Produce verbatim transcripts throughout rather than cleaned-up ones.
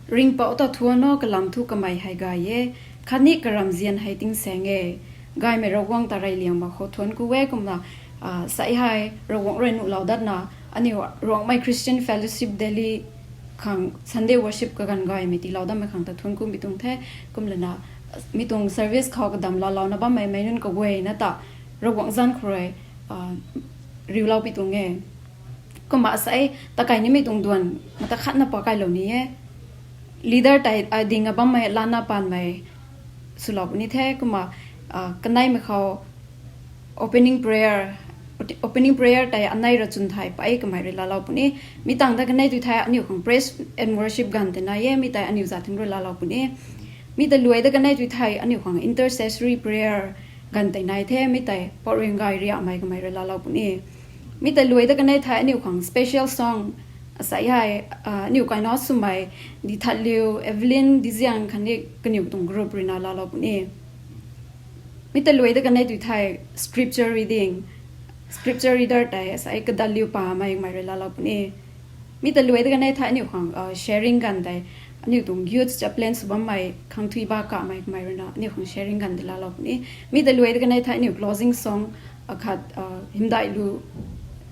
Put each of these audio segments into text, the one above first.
Ringhpouc ta thuan o, kalam thu kamei hei gay e, khatni karamzian hei tingsaeng e. Gaymei Ravguangc ta reyliang mak khou thuan ku e. Kumna, ah, sei hei Ravguangc rui nuhlou datna, aniu Ruangmei Christian Fellowship Delhi khang Sunday worship kaganv gaymei tiilou datmei khang ta thuan kumei tuang the. Kumlana, mi tuang service khou kadam laalouna bammei meic nunc kaguayna ta Ravguangc zanc khou rui, ah, riulou pi tuang e. Kumna sei takai nimei tuang duan mata khatna pa kailou ni e. Leader tei, ah, ding a bammei lana panmei swlou puni the. Kumna, ah, kaneimei khou opening prayer, opening prayer tei anei rachwn thei pei kamei rui laalou puni. Mi tangv ta kanei tui thei aniu khang praise and worship ganv tei nai e, mi tei aniu zat thing rui laalou puni. Mi ta luai da kanei tui thei aniu khang intercessory prayer ganv tei nai the, mi tei Pou Ringgay Riamei kamei rui laalou puni. Mi ta luai da kanei thei aniu khang special song, asei hei, ah, aniu kaina swmei Dithatliu, Evelyn, Diziang khatni kaniw tuang group ruina laalou puni. Mi ta luai da kanei tui thei scripture reading, scripture reader tei asei Kadaliu Pamei kamei rui laalou puni. Mi ta luai da kanei thei aniu khang, ah, sharing ganv tei aniu tuang youth chaplain sw bammei Khangthui Ba Kamei kamei ruina aniu khang sharing ganv tei laalou puni. Mi ta luai da kanei thei aniu closing song akhat, ah, hymdaih lu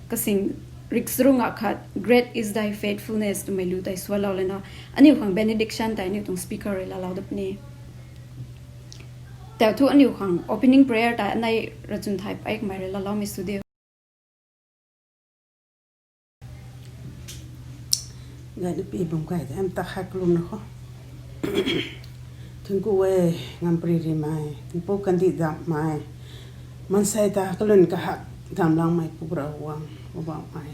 kasing rikcharung akhat, Great is thy faithfulness twmei lu tei swlou lana aniu khang benediction tei aniu tuang speaker rui laalou da puni. Tau thu aniu khang opening prayer tei anei rachwn thei pei kamei rui laaloumei sw diu. Gayna pi bam kai de, am ta khat kalumna khou. Thingku e, ngampri rimei, tingpuk kandih damhmei, maansei ta kalun kahak damcloumei Pu Ravguangc, Poubauhmei,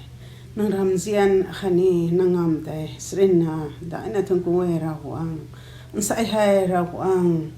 nang ramzian khatni nang ngam tei sarinna daihna thingku e Ravguangc. Nsei hei Ravguangc,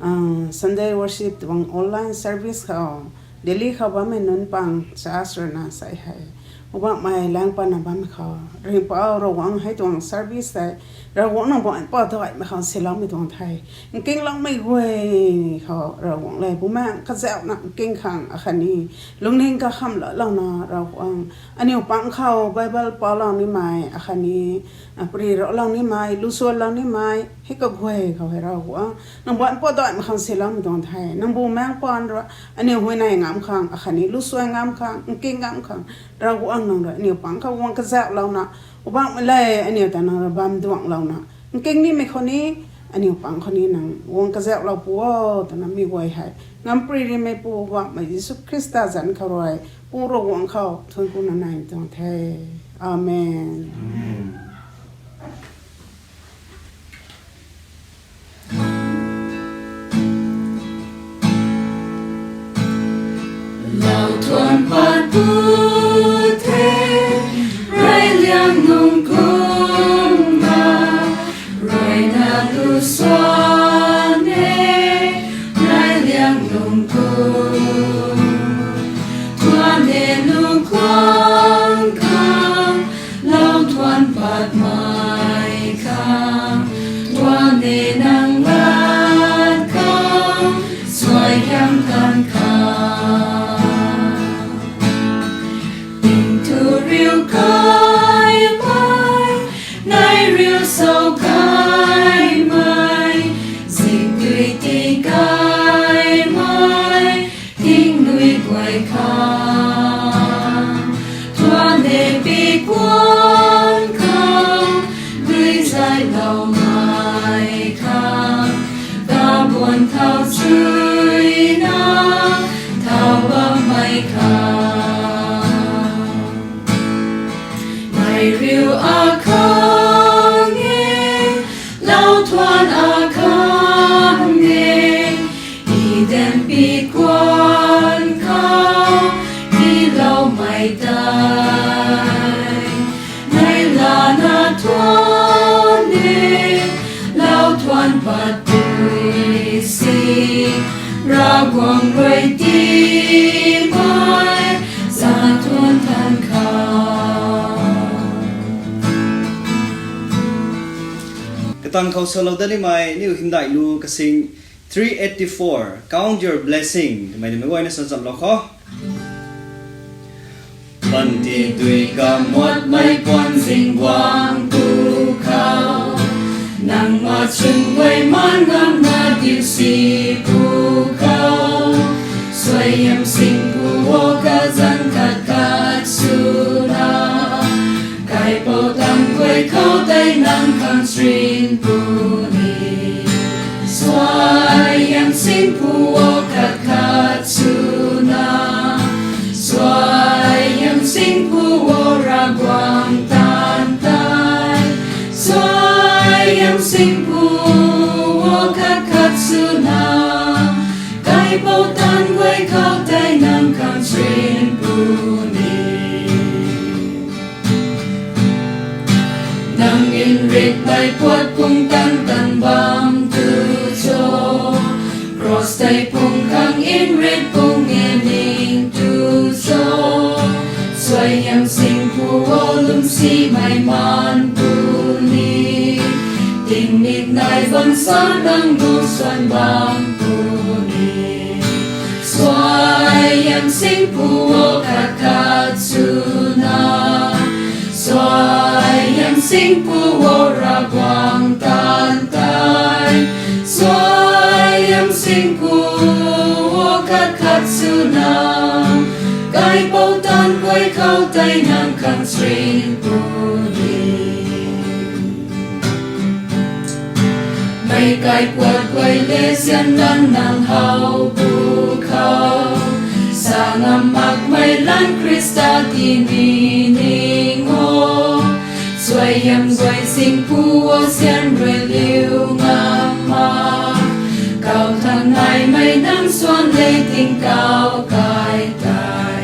ah, Sunday worship tuang online service khou, Delhi khou bammei nunc pang church ruina nsei hei Poubauhmei lang patna bammei khou, Ringhpouc Ravguangc hei tuang service tei Ravguangc nang baanc pou daihmei khou siloumei tuang the. Nkingloumei guay khou Ravguangc le Bumaengh kazauhna nking khang akhatni lungning kakhamlouna Ravguangc, aniu pang khou Bible palou nimei akhatni, ah, pary raclou nimei, lusuailou nimei hei kaguay khou hei Ravguangc nang baanc pou daihmei khang siloumei tuang the. Nang Bumaengh paan rui aniu huayney ngam khang akhatni lusuai ngam khang, nking ngam khang Ravguangc nang rui aniu pang khou guang kazauhlouna, Poubauhmei le aniu ta nang rui bam duanglouna nking nimei khou ni, aniu pang khou ni nang guang kazauhlou pu o twna mi guay hei ngampri rimei Pu Poubauhmei Jisu Khrista zanc khou rui Pu Ravguangc khou thuanc kuna nai tuang the. Amen. Lau thuan pat pu the, reyliang nung kumna, reyna lu suan e, reyliang nung kum, thuan e lu kuang khang, lau thuan patmei khang, thuan e nang lat khang, suai hiam tan khang. Ting thu riu kaimei, nai riu sau kaimei, zing dui ti kaimei, ting nui guay khang, thuan e pi kuan khang, dui zailoumei khang, kabuan thau chuina, thau bammei khang. Nai riu akhang e, lau thuan akhang e, i danpi kuan khou, tiiloumei tei. Nai lana thuan e, lau thuan pat tui si, Ravguangc rui tiimei, sa thuan than khou. Katang khou salou dat nimei, aniu hymdaih lu kasing three eighty-four, Count Your Blessing twmei nimei guayna sa chamlou khou. Panty dui kamuatmei puan zing guang tu khou, Chwn guay man ngamna diu si pw khou, suaihiam singpu o kazanc khat khat swna, kaipouc tan guay khou tei nang khang chrin puni. Suaihiam singpu o khat khat swna, suaihiam singpu o Ravguangc taanv tei, suaihiam singpu o khat khat swna, kaipouc tan guay khou tei nang khang chrin puni. Nang nrit tei puat pung tan tan bam tu cho, cross tei pung khang nrit pung e ning tu cho, suaihiam singpu o lwmsimei man puni, tingmik nai bam sa nang lu suan bam puni. Suaihiam singpu o khat khat swna, suaihiam singpu o Ravguangc taanv tei, suaihiam singpu o khat khat swna, kaipouc tan guay khou tei nang khang chrin puni. Meic kaikuat guay le sian lan nang how pw khou, sa ngam makmei lan Khrista tini ning o, suaihiam guay singpu o sian rui liu ngam ma, kau than naimei nang suan le tingkauh kai tei,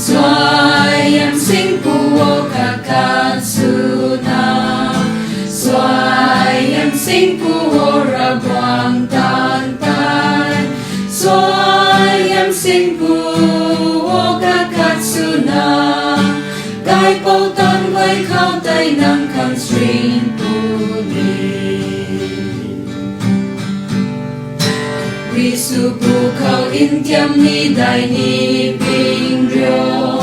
suaihiam singpu o khat khat swna, suaihiam singpu o Ravguangc taanv tei, suaihiam singpu o khat khat swna, kaipouc tan guay khou tei nang khang chrin puni. Ri sw pw khou ntiam ni dai ni ping rio,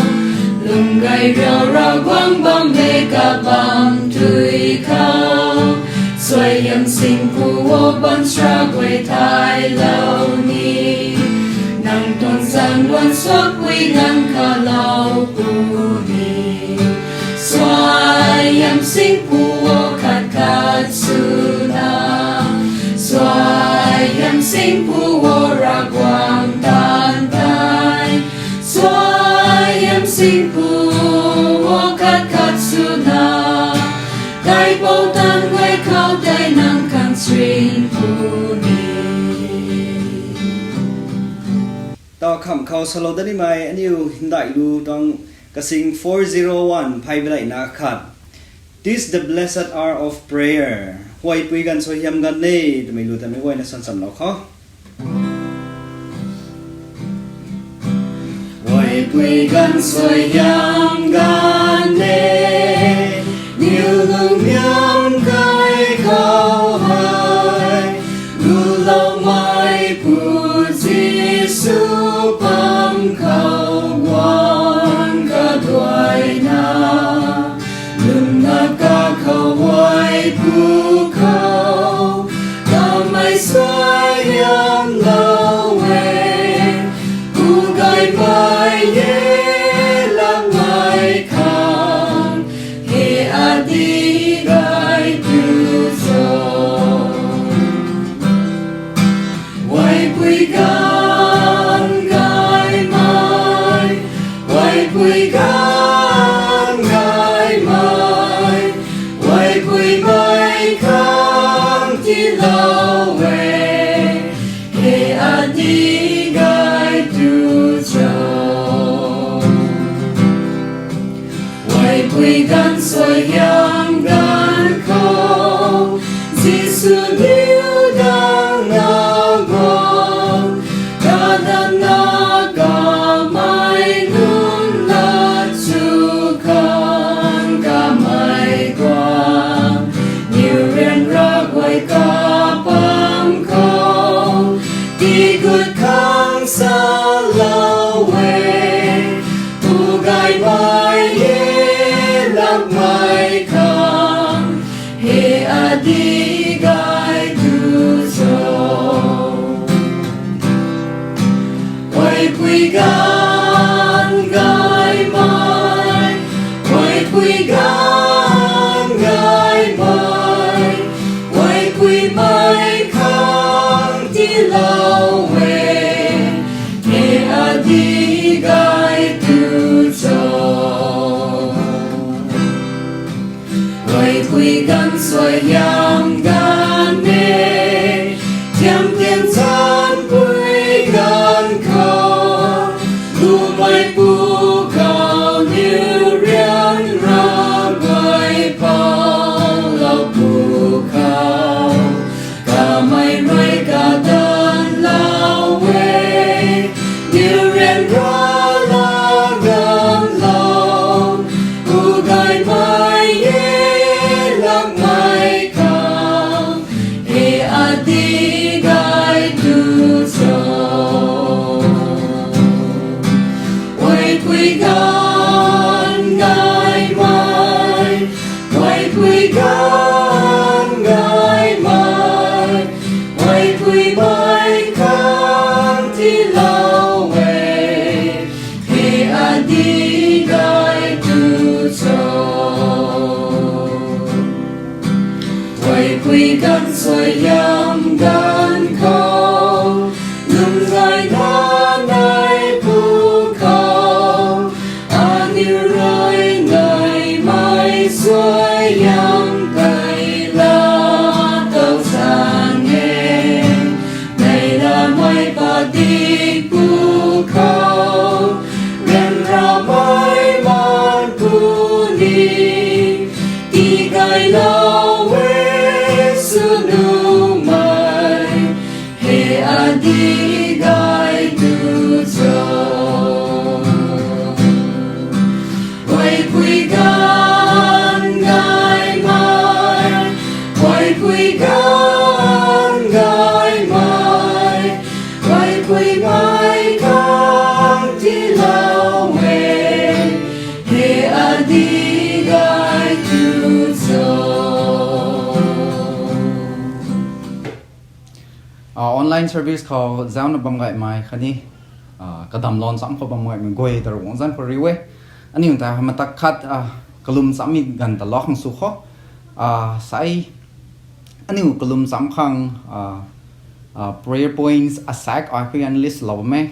lung gay rio Ravguangc bam le kabam tui khou, suaihiam singpu o baanchara guay thaylou ni, nang tuang zaeng luan suakpui nang khalou puni. Suaihiam singpu o khat khat swna, suaihiam singpu o Ravguangc taanv tei, suaihiam singpu o khat khat swna, kaipouc tan guay khou tei nang khang chrin puni. Taw kham khou salou dat nimei aniu hymdaih lu tuang kasing four zero one phay baleina khat, Tis the blessed hour of prayer. Huaypui ganv suaihiam ganv e twmei lu ta meic guayna sanchamlou khou. Huaypui ganv suaihiam ganv e, niw lungniam kai khou hei, guloumeipu Jisu pam khou guang kaduaina, lwmna kakhou huaypu khou, kamei suaihiamlou e, pu gaymei e, lakmei khang, he adi gay tu cho. Huaypui ganv gaymei, huaypui ganv gaymei, huaypuimei khang tiilou e, he adi gay tu cho. Huaypui ganv suaihiam ganv khou, Jisu niw dangna guang, kadatna kamei nunc lat sw khang kamei guang, niw ryanra guay kapam khou, tiigut khang salou e, pu gaymei e, lakmei khang, he adi gay Ganv gaymei, guaypui ganv gaymei, guaypuimei khang tiilou e, he adi gay tu cho. Guaypui ganv suaihiam ganv e, thiam tian zanpui ganv khou, lumei pu khou niu rian ra guay paulou pu khou, kamei rui kadanvlou e, niu rian ra la ganvlou, pu gaymei e lakmei khang, he adi gay tu cho. Guaypui ganv gaymei, guaypui ganv gaymei, guaypuimei khang tiilou e, he adi gay tu cho. Guaypui ganv suaihiam ganv khou, lwm gay nai pu khou, aniu rui neimei suaihiam tei la tow san e. Neihlamei padik pu khou, ryanramei man pu ni, tigaylou e swnumei, he adi gay tu cho. Guaypui ganv gaymei, guaypui ganv gaymei, guaypuimei khang tiilou e, he adi gay tu cho. Online service khou zauna bam gaymei khatni kadamlou nchamc khou bam gaymei guay ta Ravguangc zanc khou riu e. Aniu ta matak khat kalum nchammei ganv ta lou khang sw kho. Sai aniu kalum ncham khang prayer points asaekc ai khou list lou bam e.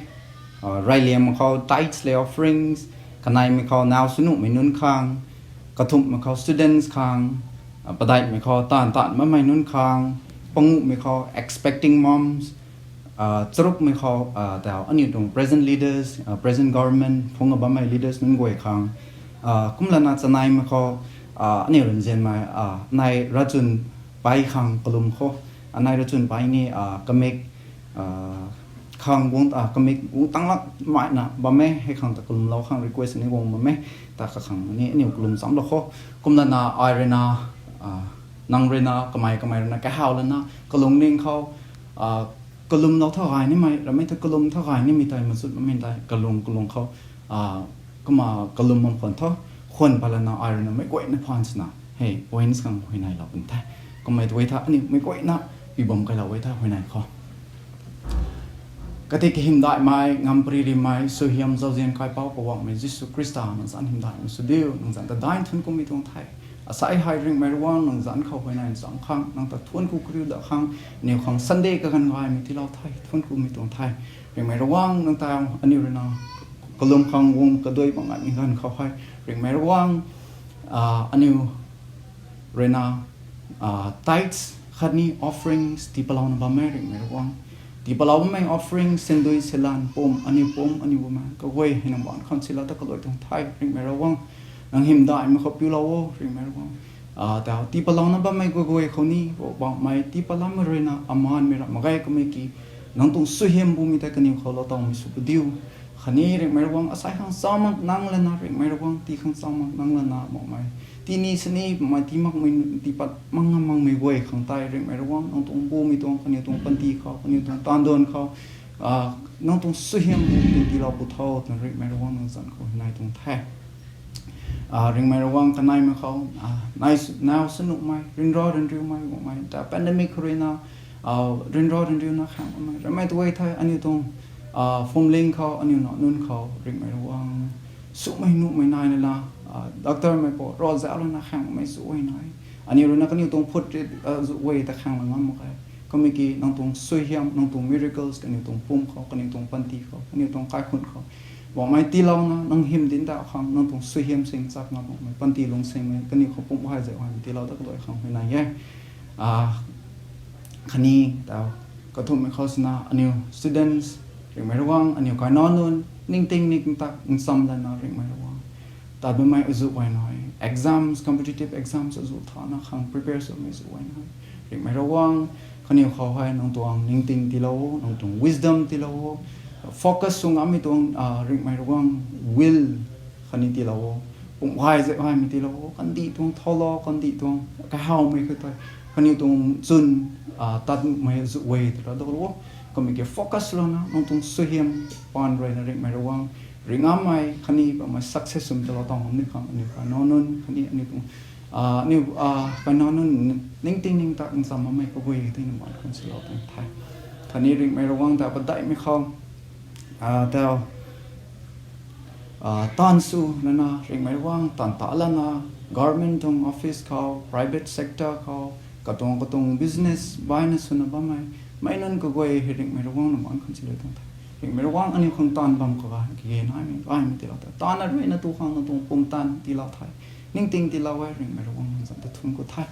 Reyliangmei khou tithes lev offerings, kaneimei khou naw swnuhmei nunc khang, kathumhmei khou students khang, padeihmei khou taanv taanv bammei nunc khang, panguhmei khou expecting moms, charukmei khou tau aniu tuang present leaders, present government phungc bammei leaders nunc guay khang, kumlana chaneimei khou aniu rui nzianmei anei Rachun Pei khang kalum kho. Anei Rachun Pei ni kamik khang guang, kamik guang tang lak maina bam e, hei khang ta kalumlou khang request ni guang bam e, ta kakhang ni aniu kalum nchamlou kho. Kumlana ai ruina, nang ruina, kamei kamei ruina kahaw lana kalungning khou kalumlou tha gay nimei, ramei ta kalum tha gay nimei tei machut bammei tei kalung kalung khou kumna kalum bam khwan tho. Khwan patlana ai ruina meic guayna phaan swna hei points khang huayneylou pun the. Kummei tu e tha aniu meic guayna pibam kailou e tha huayney kho. Kati kahymdaihmei, ngamparymei, suaihiam zauzian kaipouc Poubauhmei Jisu Khrista, nang zanc hymdaihmei sw diu, nang zanc ta daih thuanc kumei tuang the. Asei hei Ringhmei Ravguangc nang zanc khou huayney ncham khang, nang ta thuanc ku kariu dat khang, aniu khang Sunday kaganv gaymei tiilou the, thuanc kumei tuang the. Ringhmei Ravguangc nang ta aniu ruina kalum khang guang kaduai bam ngaimei ganv khou hei, Ringhmei Ravguangc, aniu ruina tithes khatni offerings tii patlouna bam e Ringhmei Ravguangc. Tii patlou bammei offering, sindui, silan, pum, aniu pum, aniu bumaengh kaguay hei nang baanc khang silou ta kaluai tuang the Ringhmei Ravguangc. Nang hymdaihmei khou piulou o Ringhmei Ravguangc. Tau tii patlouna bammei kaguay khou ni Poubauhmei tii patloumei ruina amaanmei ram mak ge kamei ki, nang tuang suaihiam bumei tei kaniw khou lou tawmei sw padiu. Khatni Ringhmei Ravguangc asei khang chau mak nang lana Ringhmei Ravguangc tii khang chau mak nang lana makmei, tii ni sini makmei, tii makmei, tii pat mak ngam makmei guay khang tei Ringhmei Ravguangc nang tuang bumei tuang kaniw tuang panty khou, kaniw tuang taanduan khou nang tuang suaihiam bumei tiilou pu tho twna Ringhmei Ravguangc nang zanc khou huayney tuang the. Ringhmei Ravguangc kaneimei khou, naw swnuhmei, ryanra ryanriumei guangmei ta pandemic khou ruina ryanra ryanriuna khang bammei ramei tu e the aniu tuang Phumling khou, aniu na nunc khou, ringhmei Ravguangc, sumei nuhmei nai lana, doctor mei pou, ravzauc lana khaeng makmei zuh e nai. Aniu rui na kaniw tuang phut rit zuh e ta khaeng la ngam mak khe. Kumna ki nang tuang suaihiam, nang tuang miracles, kaniw tuang pum khou, kaniw tuang panty khou, kaniw tuang kaikhun khou, bammei tiilouna, nang hym dinc da khang, nang tuang suaihiam sing chak ngam makmei, panty lungsinmei, kaniw khou pum gay zek gaymei tiilou dat kalui khang huayney e. Khatni ta, kathumhmei khou sina aniw students, ringhmei Ravguangc, aniw kainac nunc, ningting ningtak ncham lana ringhmei Ravguangc, tat bammei azuh e nai, exams, competitive exams azuh thana khang prepare swmei zuh e nai. Ringhmei Ravguangc, kaniw khou hei nang tuang ningting tiilou o, nang tuang wisdom tiilou o, focus sw ngammei tuang, ringhmei Ravguangc, will khatni tiilou o, pum gay zek gaymei tiilou o, kandih tuang thoulou, kandih tuang kahawmei khou tei, kaniw tuang chwn tatmei zuh e twra dou o. Kumna ki focus lana nang tuang suaihiam paan rui na ringhmei Ravguangc, ringh ngammei khatni bammei success swmei tiilou tang ngam ni khang aniw kainac nunc khatni aniw tuang, aniw kainac nunc, ningting ningtak ncham makmei kaguay tei na baan khang silou tuang the. Khatni ringhmei Ravguangc ta padeihmei khou, ta, taanv sw lana ringhmei Ravguangc, taanv ta lana, government tuang office khou, private sector khou, katuang katuang business baina swna bammei, meic nunc kaguay hei ringhmei Ravguangc na baan khang silou tuang the. Ringhmei Ravguangc, aniw khang taanv bam khou ga kage naimei gaymei tiilou the. Taanv na ruina tu khang nang tuang pumtan tiilou the. Ningting tiilou e, ringhmei Ravguangc, nang zanc ta thuanc khou the.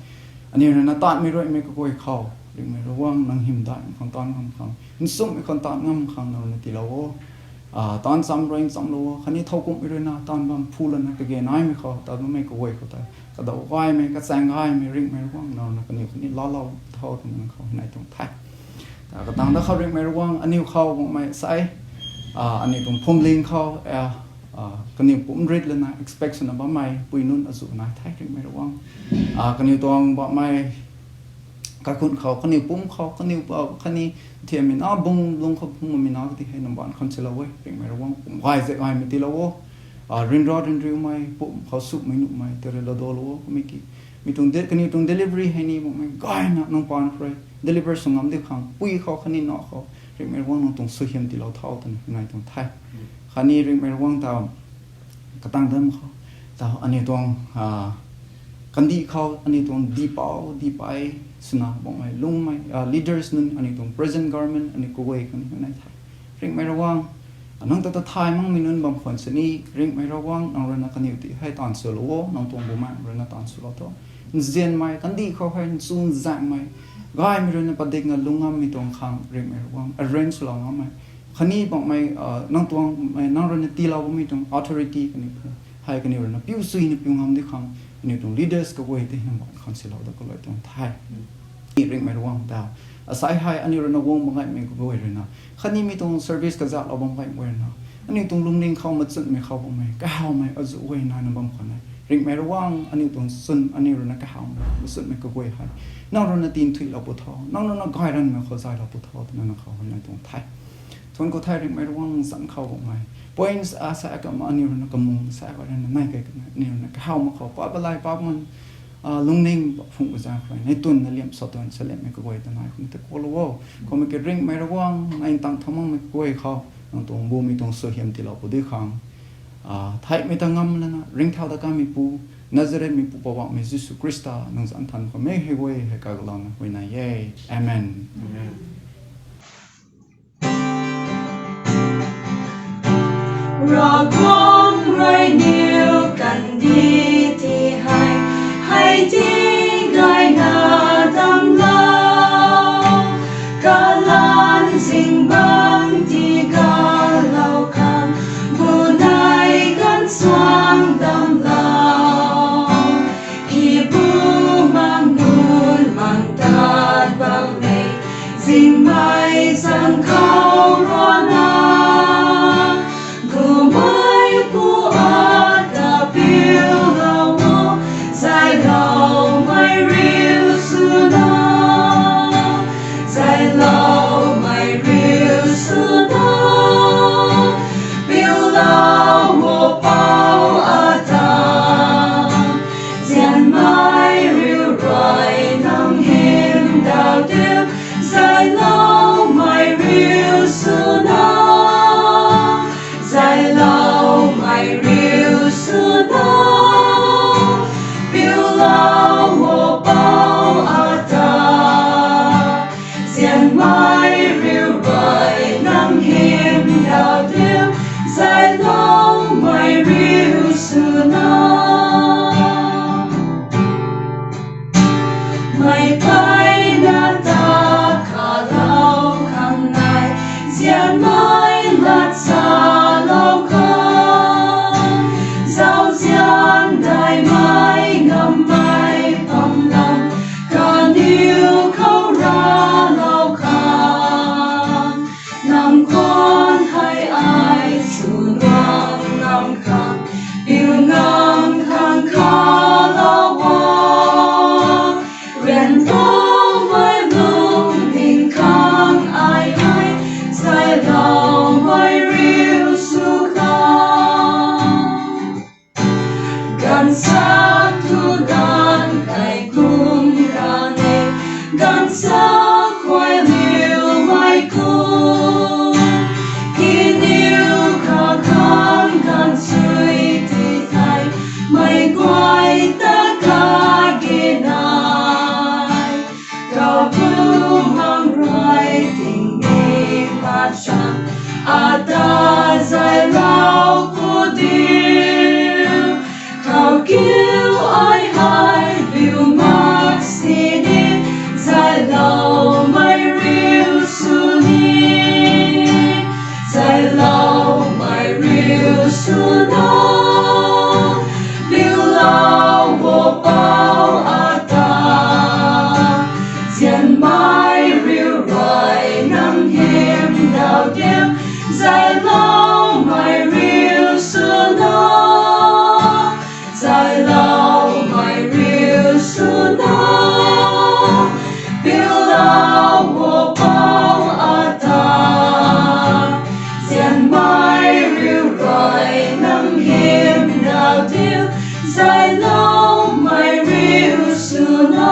Aniw rui na taanvmei ruimei kaguay khou, ringhmei Ravguangc, nang hym daihmei khang, taanv ngam khang, nchumhmei khang, taanv ngam khang nang rui na tiilou o. Taanv cham rui nchamlou o, khatni thowkumhmei rui na taanv bam phu lana kage naimei khou, tat bammei kaguay khou tei, kadaw gaymei, kachaeng gaymei, ringhmei Ravguangc, nang rui na kaniw khatni laalou tho twmei khou huayney tuang the. Katang da khou ringhmei Ravguangc, aniw khou guangmei sai, aniw tuang phwamling khou, kaniw pumc rit lana expect swna bammei pui nunc azuh nai the ringhmei Ravguangc. Kaniw tuang bammei kaikhun khou, kaniw pumc khou, kaniw, khatni thiammei na bung lung khou phungmei na kati hei nang baan khang silou e, ringhmei Ravguangc, pum gay zek gaymei tiilou o. Ryanra ryanriumei, pum khou sumei nuhmei tei rui laa doulou o, kumna ki, mi tuang de- kaniw tuang delivery hei ni bammei gayna nang paan khou rui deliver sw ngam di khang, pui khou khatni na khou, ringhmei Ravguangc, nang tuang suaihiam tiilou tho twna huayney tuang the. Khatni ringhmei Ravguangc ta, katang dam khou, ta aniw tuang, kandih khou aniw tuang dihpouc dihpey swna bammei lungmei, leaders nunc, aniw tuang present government, aniw kaguay khatni huayney the. Ringhmei Ravguangc, nang ta ta thay makmei nunc bam khwan sini, ringhmei Ravguangc, nang rui na kaniw ti hei taanv swlou o, nang tuang bumaengh rui na taanv swlou tho. Nzianmei, kandih khou hei nchun zaengmei, gaymei rui na padikna lung ngammei tuang khang, ringhmei Ravguangc, arrange swlou ngammei, khatni bammei, nang tuang, nang rui na tiilou bammei tuang authority kaniw hei kaniw rui na piu suina piu ngam di khang, aniw tuang leaders kaguay tei nang baan khang silou dat kalui tuang the. Ringhmei Ravguangc ta, asai hei aniw rui na guang bam gaymei kaguay rui na, khatni mi tuang service kazauhlou bam gaymei rui na, aniw tuang lungning khou machunmei khou bammei kahawmei azuh e nai na bam khwan e. Ringhmei Ravguangc, aniw tuang chwn, aniw rui na kahawmei machunmei kaguay hei nang rui na tinthuilou pu tho, nang rui na gay ranvmei khou zaylou pu tho twna nang khou huayney tuang the. Thuanc khou the ringhmei Ravguangc, zanc khou bammei points asa akam aniw rui na kamung sa khou rui na nai kei kna aniw rui na kahaw mak khou pa balai pa man, lungning phungc zaeng khou rui nai twn na liam sa twn sa liammei kaguay ta nai khang ta kuaklou o. Kumna ki ringhmei Ravguangc, nai ntang tha makmei kaguay khou nang tuang bumei tuang suaihiam tiilou pu di khang, theihmei ta ngam lana ringcthau dat kameipu, Nazarethmeipu Poubauhmei Jisu Khrista nang zanc nthan khou mei hei guay hei kaglouna huayney e. Amen. Ravguangc rui niw kandih ti hei, hei ti gayna damclou, kalanv zingbangc ti galou khang, bunei ganvsuang damclou. Hi bumaengh nunc mang tat bam e, zingmei zang khou ruina, bumeipu a Sa tu dan kai kum ra ne, ganv sa khuay liu mei kum. Kiniw kha khang ganv sui ti thei, mei guay ta kage nai. Kau kum hang rui ting ni pat chan, ata zay lau ku diu. Kau kiu ai hai biu mak sini, zayloumei riu sw ni. Zayloumei riu sw na, biulou bo pou ata. Zianmei riu rui nang hymdaw diu, zayloumei riu sw na. Zayloumei riu sw na, biulou bo pou ata. Zianmei riu rui nang hymdaw diu, zayloumei riu sw na.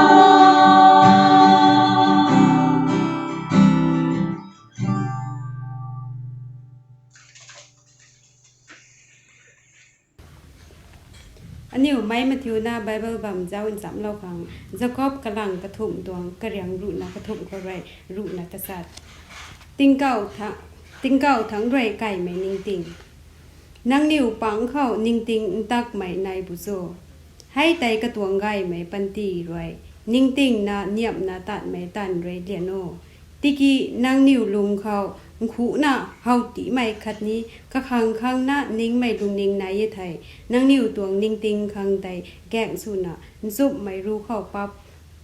Aniu mei mathiuna Bible bam zauc nchamlou khang, Jakob kalang kathumh tuang kariang ruhna kathumh khou rui ruhna tasat. Tingkauh tha-, tingkauh thangc rui kaimei ningting. Nangniw pang khou ningting ntakmei nai bu cho? Hei tei katuang gaymei panty rui, ningtingna niamna tatmei tanv rui lian o. Tiki nangniw lung khou nkhuna how tiimei khatni kakhang khangna ningmei lungning nai e thei, nangniw tuang ningting khang tei gaeng swna nchumhmei ru khou pap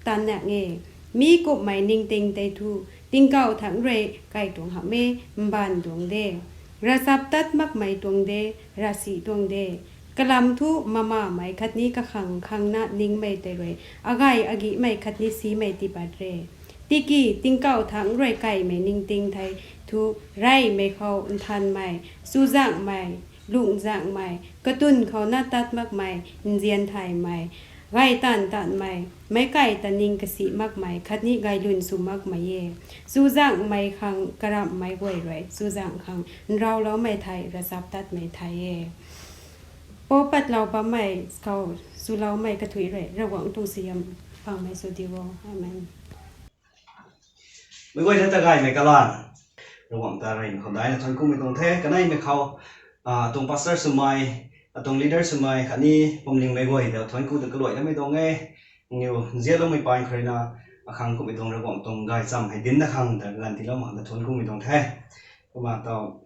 tan nang e. Mi kumhmei ningting tei thu, tingkauh thangc rui kai tuang hamh e, mbaanv tuang de, ravchaptat makmei tuang de, ravsic tuang de. Kalam thu mamamei khatni kakhang khangna ningmei tei rui, agay agihmei khatni simei tiipat re. Tiki tingkauh thangc rui kaimei ningting thei thu, reymei khou nthanmei, chuzaenghmei, lungzaenghmei, katun khouna tat makmei, nzian thaymei, gay taanv taanmei, meic kai ta ning kasi makmei khatni gaylwn sw makmei e. Chuzaenghmei khang karamhmei guay rui chuzaengh khang nrauloumei thei ravchaptatmei thei e. Pou patlou bammei khou swloumei kathuic rui Ravguangc tuang siam pangmei sw di o. Amen. Meic guay ta gaymei kalan, Ravguangc ta rey khou daina thuanc kumei tuang the. Kaneimei khou, a, atuang pastor swmei, atuang leader swmei khatni pumlingmei guay ta thuanc ku ta kaluai lamei tuang e. Niw nzianloumei paan khou rui na, akhang kumhmei tuang Ravguangc tuang gaychamv hei dinna khang ta ganv tiilou mak ta thuanc kumei tuang the. Kumna tau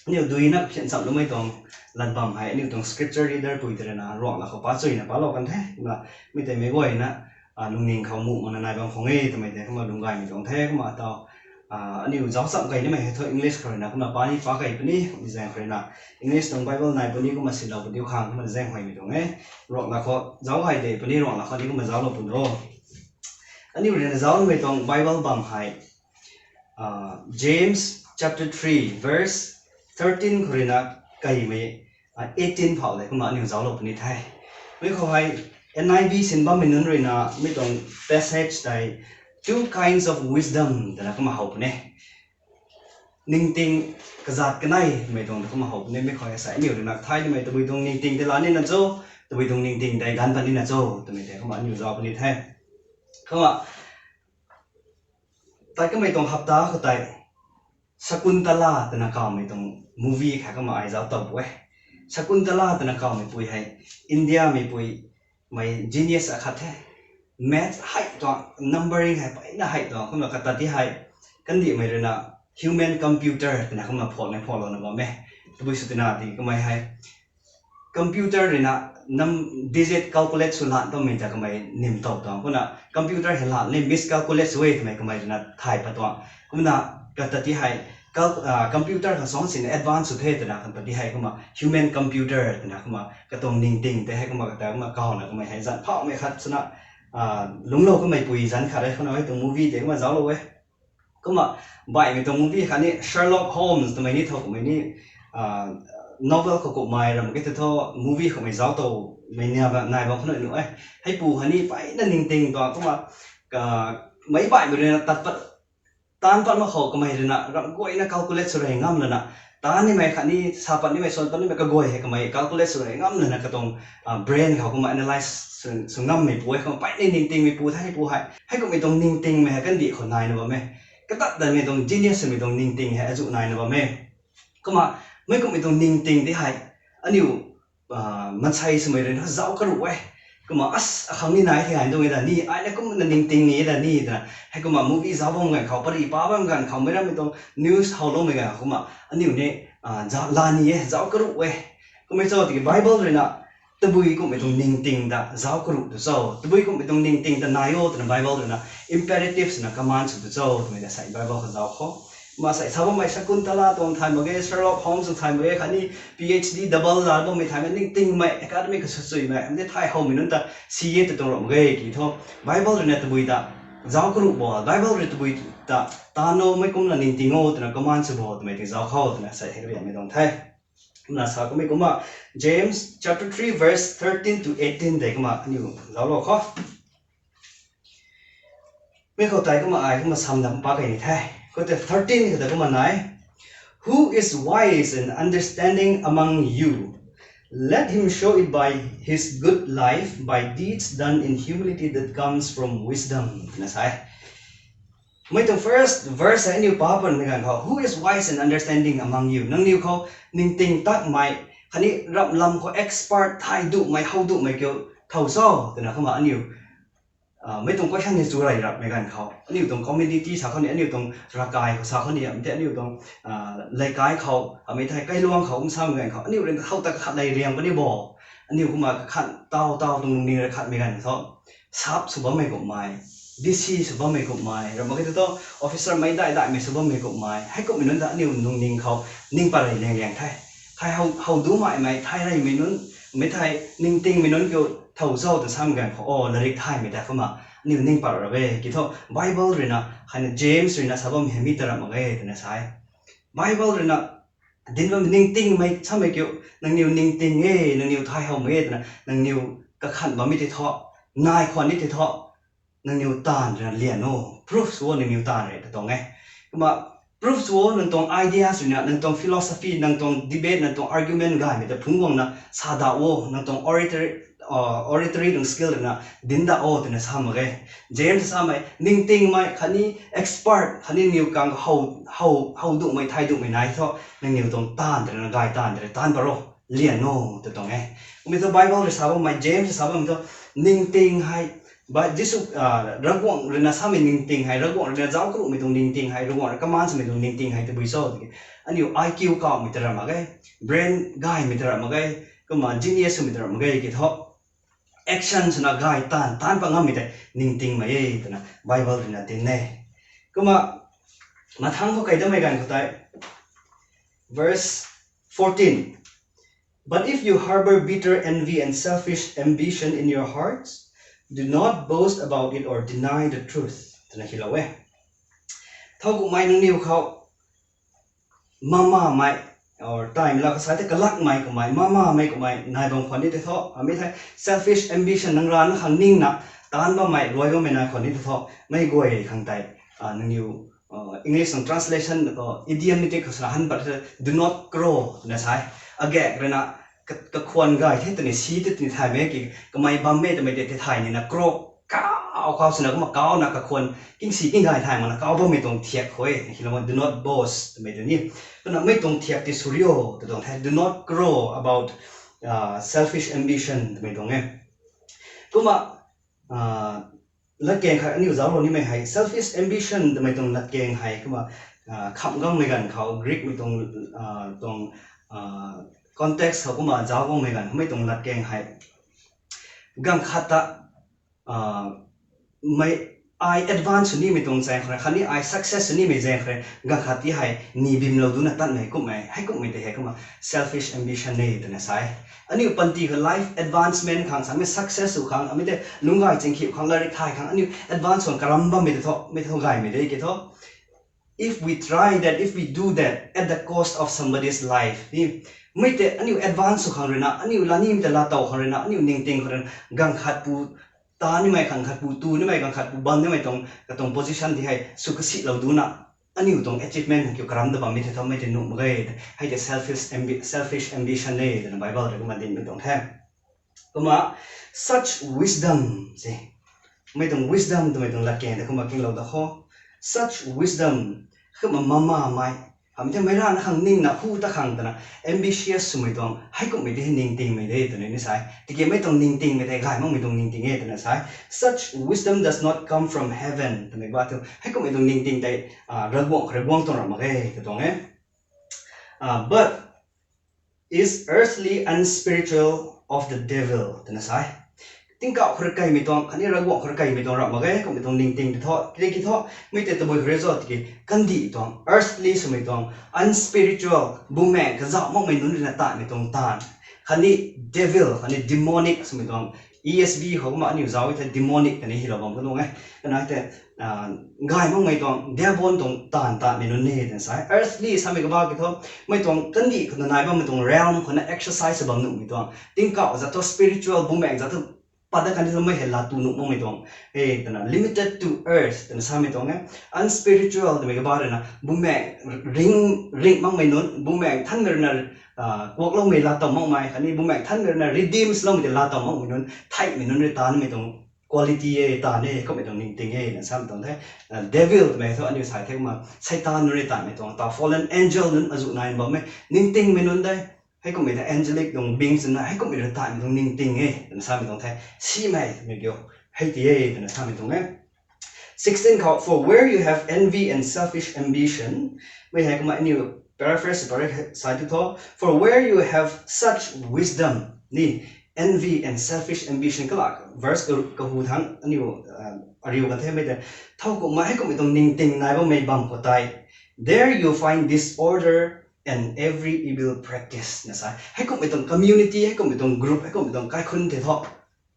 aniu duina phian chamloumei tuang lat bam hei aniu tuang scripture reader pui tei rui na Ruanglat khou pa chuina palou kan the. Kumna mi tei meic guayna, a, lungning khou muh makna nai bam khang e twmei tei kumna lungc gaymei tuang the. Kumna tau, a, aniu zauc cham key nimei hei thu English khou rui na kumna pa ni pa key puni, mi zaeng khou rui na English tuang Bible nai puni kumna sinlou puni khang kumna zaenghuaymei tuang e. Ruanglat khou zauc gay de puni, Ruanglat khou ni kumna zauclou puni o. Aniu rui na zaucmei tuang Bible bam hei, a, James chapter three verse thirteen khou rui na kaimei, a, eighteen phau de kumna aniu zauclou puni the. Mi khou hei N I V sin bammei nunc rui na mi tuang passage tei two kinds of wisdom twna kumna how puni. Ningting kazat kaneimei tuang ta kumna how puni. Mi khou hei sa aniu rui na thay nimei tabui tuang ningting tei la nina cho, tabui tuang ningting tei ganv pat nina cho twmei tei kumna aniu zauc puni the. Kumna tat kamei tuang hapta khou tei Shakuntala twna kawmei tuang movie khat kumna ai zauc tow bu e. Shakuntala twna kawmei pui hei India meipui mei genius akhat the. Maths hei tuang, numbering hei peyna hei tuang, kumna kata ti hei kandihmei rui na human computer twna kumna phaulmei phaulou na bam e. Tabui sw tina ti kamei hei computer rui na nam digit calculate sw lan bammei ta kamei nim tow tuang. Kumna computer hei lan ni miscalculate sw e twmei kamei rui na thay pat tuang. Kumna kata ti hei cal-, a, computer khang suang sina advance sw the twna kata ti hei kumna human computer twna kumna katuang ningting tei hei kumna kata kumna kawna kamei hei zanc phauhmei khat swna, a, lungclou kamei pui zanc khat e. Kumna hei tuang movie tei kumna zauclou e. Kumna baihmei tuang movie khat ni Sherlock Holmes twmei ni thow kummei ni, a, novel khou kumhmei ram ke te thu movie khoumei zauc tow mei nia ba nai bam khou nuh e. Heipu hei ni peyna ningting tuang kumna, meic baihmei rui na tat pat, taanc pat mak khou kamei rui na ramh guayna calculate sw rey ngam lana, taanc nimei khatni sa pat nimei, suan pat nimei kaguay hei kamei calculate sw rey ngam lana katuang brain khou kumna analyze sw ngammeipu e. Kumna peyna ningtingmeipu the heipu hei. Heikumhmei tuang ningtingmei hei kandih khou naina bam e. Katat danmei tuang genius swmei tuang ningting hei azuh naina bam e. Kumna meic kumhmei tuang ningting tei hei aniu maansei swmei rui na zauc karuh e. Kumna as akhang ni nai the ai tuang e da ni, ai na kumna ningting ni da ni twna. Heikumna movie zauc bam ganv khou, pary pa bam ganv khou, meic rammei tuang news howloumei ganv khou kumna aniu ni la ni e, zauc karuh e. Kummei cho tiki Bible rui na tabui kumhmei tuang ningting ta zauc karuh tu cho, tabui kumhmei tuang ningting ta nai o twna Bible rui na imperative swna command sw tu cho twmei ta sei Bible khou zauc khou. Kumna sei sa bammei Shakuntala tuang thay mak ge, Sherlock Holmes tuang thay mak ge, khatni PhD double la bammei thay mak, ningtingmei academic kha swchuimei, amei thay howmei nunc ta si e ta tuang ram mak ge ki thu. Bible rui na tabui ta zauc karuh bo, Bible rui tabui ta tano mei kumna ningting o twna command sw bo twmei ti zauc khou twna sei hei kariamei tuang the. Kumna sa kamei kumna James chapter three verse thirteen to eighteen tei kumna aniu zauclou khou. Mi khou tei kumna ai kumna samdam pa kei ni the. Khou tei thirteen khou tei kumna nai, Who is wise and understanding among you? Let him show it by his good life, by deeds done in humility that comes from wisdom, twna sa e. Mei tuang first verse hei aniu pa patmei ganv khou, Who is wise and understanding among you? Nangniw khou ningting takmei khatni ramh lam khou expert thay duhmei, how duhmei kiu thow cho, twna kumna aniu mei tuang question ni chu rey rapmei ganv khou, aniu tuang community sa khou ni, aniu tuang ravkai khou sa khou ni, amei tei aniu tuang leikai khou, amei thei kailuang khou kum samei ganv khou aniu rui how ta kakhat lei riang puni bo. Aniu kumna kakhat taw taw tuang ningning rui khatmei ganv thu, sap sw bammei kumhmei, DC sw bammei kumhmei, ram mak ge tu thu, officer mei dai daimei sw bammei kumhmei, heikumhmei nunc ta aniu nungning khou ning pat rey liang liang the. Thei how dumaimei, thay reymei nunc, mei thei ningtingmei nunc kiu thow cho ta samei ganv khou, o, larik thaymei ta kumna aniu ning pat ra e ki thu, Bible rui na, khatni James rui na sa bammei hei mi ta ram mak ge twna sa e. Bible rui na dinc bammei ningtingmei samei kiu, nangniw ningting e, nangniw thay howmei e twna nangniw kakhan bammei tei thu, nai khwan ni tei thu, nangniw taanv rui na lian o, proof sw o, nangniw taanv rui ta tuang e. Kumna proof sw o, nang tuang ideas rui na, nang tuang philosophy, nang tuang debate, nang tuang argument gaymei ta phungc guangna sa da o, nang tuang oratory, oratory tuang skill rui na dinc da o twna sa mak ge. James samei ningtingmei khatni expert khatni niw kang how duhmei thay duhmei nai thu, nangniw tuang taanv tei rui na, gay taanv tei rui taanc pat ro, lian o ta tuang e. Kummei thu Bible rui sa bammei, James rui sa bammei thu, ningting hei, Jisu, Ravguangc rui na samei ningting hei, Ravguangc rui na zauc karuhmei tuang ningting hei, Ravguangc rui command swmei tuang ningting hei tabui cho tiki, aniu IQ kauhmei ta ram mak ge, brain gaymei ta ram mak ge, kumna genius swmei ta ram mak ge ki thu, action swna gay taanv, taanc pat ngammei tei ningtingmei e twna Bible rui na dinc e. Kumna mathangc khou kei damei ganv khou tei, verse fourteen, But if you harbor bitter envy and selfish ambition in your hearts, do not boast about it or deny the truth, twna hilou e. Thowkumhmei nangniw khou mamamei, or time la kasa tei kalakmei kummei, mamamei kummei nai bam khwan ni tei thu, amei thei selfish ambition, nang rana khang ningna taanc bammei, luai bammei nai khwan ni tei thu, mei guay khang tei, nangniw, English tuang translation, idiomatic khou swna han pat the, do not crow na sa e. Agak rui na kakhwan gay the twni si tei twni thaymei ki, kamei bammei twmei tei tei thay nina crow, kaw kaw swna kumna kawna kakhwan, kingsi kinggay thay makna kaw bammei tuang thiak khou e, hilou e, do not boast twmei tei ni. Kumna mei tuang thiak tei sw rio ta tuang the, do not crow about selfish ambition twmei tuang e. Kumna latkaeng khat aniu zauclou nimei hei, selfish ambition twmei tuang latkaeng hei kumna, khamh guangmei ganv khou, Greekmei tuang, tuang context khou kumna zauc guangmei ganv khoumei tuang latkaeng hei, ganv khat ta mei, ai advance sw nimei tuang zaeng khou rui khatni ai success sw nimei zaeng khou rui, ganv khat ti hei ni bimlou duna tatmei kumhmei, heikumhmei tei hei kumna selfish ambition e twna sa e. Aniu panty khou life advancement khang, samei success sw khang, amei tei lungcgay chingkhiu khang, latrik thay khang, aniu advance khang karam bammei tei thu, mei thu gaymei de ki thu, if we try that, if we do that at the cost of somebody's life ni, Mei tei aniu advance sw khang ruina, aniu la nimei tei laa tow khang ruina, aniu ningting khang ruina, ganv khat pu ta nimei, ganv khat pu tu nimei, ganv khat pu bam nimei tuang katuang position tei hei sw kasihlou duna, aniu tuang achievement kiu karam ta bammei tei thu mei tei nuh mak ge. Hei tei selfish ambi-, selfish ambition e twna Bible rui kumna dinmei tuang the. Kumna such wisdom se, mei tuang wisdom twmei tuang latkaeng tei kumna kinglou da kho. Such wisdom, kumna mama mei, hamh the mei rana khang ningna hu ta khang twna, ambitious swmei tuang heikumhmei tei ningtingmei de twna ni sa e. Tiki mei tuang ningtingmei tei gay makmei tuang ningting e twna sa e. Such wisdom does not come from heaven twmei ba thu heikumhmei tuang ningting tei, ah, Ravguangc, Ravguangc tuang ra mak ge ta tuang e. Ah, but is earthly and spiritual, of the devil twna sa e. Tingkauh khou rui kaimei tuang khatni Ravguangc khou rui kaimei tuang ra mak ge, kumhmei tuang ningting tei thu, tiki thu, mei tei tabui khou rui cho tiki, kandih tuang, earthly swmei tuang, unspiritual, bumaeng kazauh makmei nunc ruina taanhmei tuang taanv, khatni devil, khatni demonic swmei tuang, E S V khou kumna aniu zauc e thei demonic twna hylou bam ka tuang e. Kana tei, ah, gay makmei tuang, diabol tuang taanv taanhmei nunc e twna sa e. Earthly samei kabah ki thu, mei tuang kandih khou na nai bammei tuang realm khou na exercise bam nuhmei tuang. Tingkauh zat thu spiritual, bumaeng zat thu pat dat kan thu mei hei laa tu nuh makmei tuang e twna, limited to earth twna samei tuang e. Unspiritual twmei kabah ruina bumaeng ring, ring makmei nunc, bumaeng thanmei ruina, ah, kuakloumei laa tow makmei, khatni bumaeng thanmei ruina redeem swloumei tei laa tow makmei nunc, theihmei nunc rui taanmei tuang quality e, taanv e, kumhmei tuang ningting e na samei tuang the. Ah, devil twmei thu aniu sa the kumna Satan nunc rui taanmei tuang, ta fallen angel nunc azuh nai bammei ningtingmei nunc de. Heikumhmei ta angelic tuang beings na heikumhmei rui taanmei tuang ningting e twna samei tuang the. Simei twmei kiu hei ti e twna samei tuang e. Sixteen khou, for where you have envy and selfish ambition, mei hei kumna aniu paraphrase, paraphrase sa tu thu, for where you have such wisdom, ni, envy and selfish ambition, kala verse ka, kahu thang aniu, uh, ariu ka the mei tei, thowkumhmei, heikumhmei tuang ningting nai bammei bam khou tei, there you find disorder and every evil practice na sa e. Heikumhmei tuang community, heikumhmei tuang group, heikumhmei tuang kaikhunc tei thu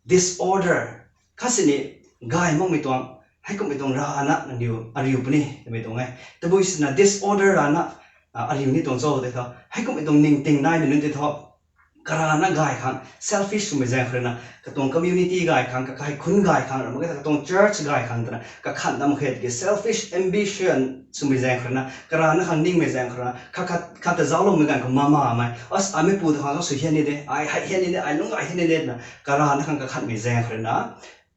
disorder, khat sini gay makmei tuang, heikumhmei tuang rana nangniw ariu puni twmei tuang e. Tabui sina disorder rana, ah, ariu ni tuang cho tei thu, heikumhmei tuang ningting naimei nunc tei thu, karana gay khang, selfish swmei zaeng khou ruina, katuang community gay khang, kaikhunc gay khang, ramh mak ge ta katuang church gay khang twna kakhan dam khe tiki selfish ambition swmei zaeng khou ruina, karana khang ningmei zaeng khou ruina, khat, khat, khat ta zaucloumei ganv khou mamamei, as, ai mei pu ta khang sw hian ni de, ai hei hian ni de, ai lungc gay hian ni de twna karana khang kakhanmei zaeng khou ruina,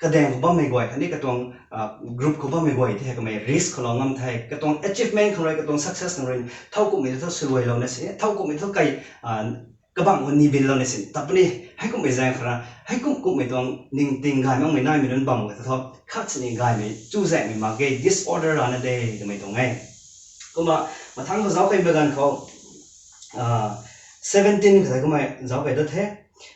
kadaeng khou bammei guay khatni katuang, ah, group khou bammei guay tei hei kamei risk khou lou ngam the, katuang achievement khang rui, katuang success khang rui, thowkumhmei thu swluailouna si, thowkumhmei thu kai, ah, kabangc khou ni binlouna si ta puni. Heikumhmei zaeng khou ruina, heikumh kumhmei tuang ningting gay makmei naimei nunc bam khou thu, khat sini gaymei chuzaenghmei mak ge, disorder rana de twmei tuang e. Kumna mathangc khou zauc kei ba ganv khou, ah, seventeen khou tei kumna zauc kei dat the.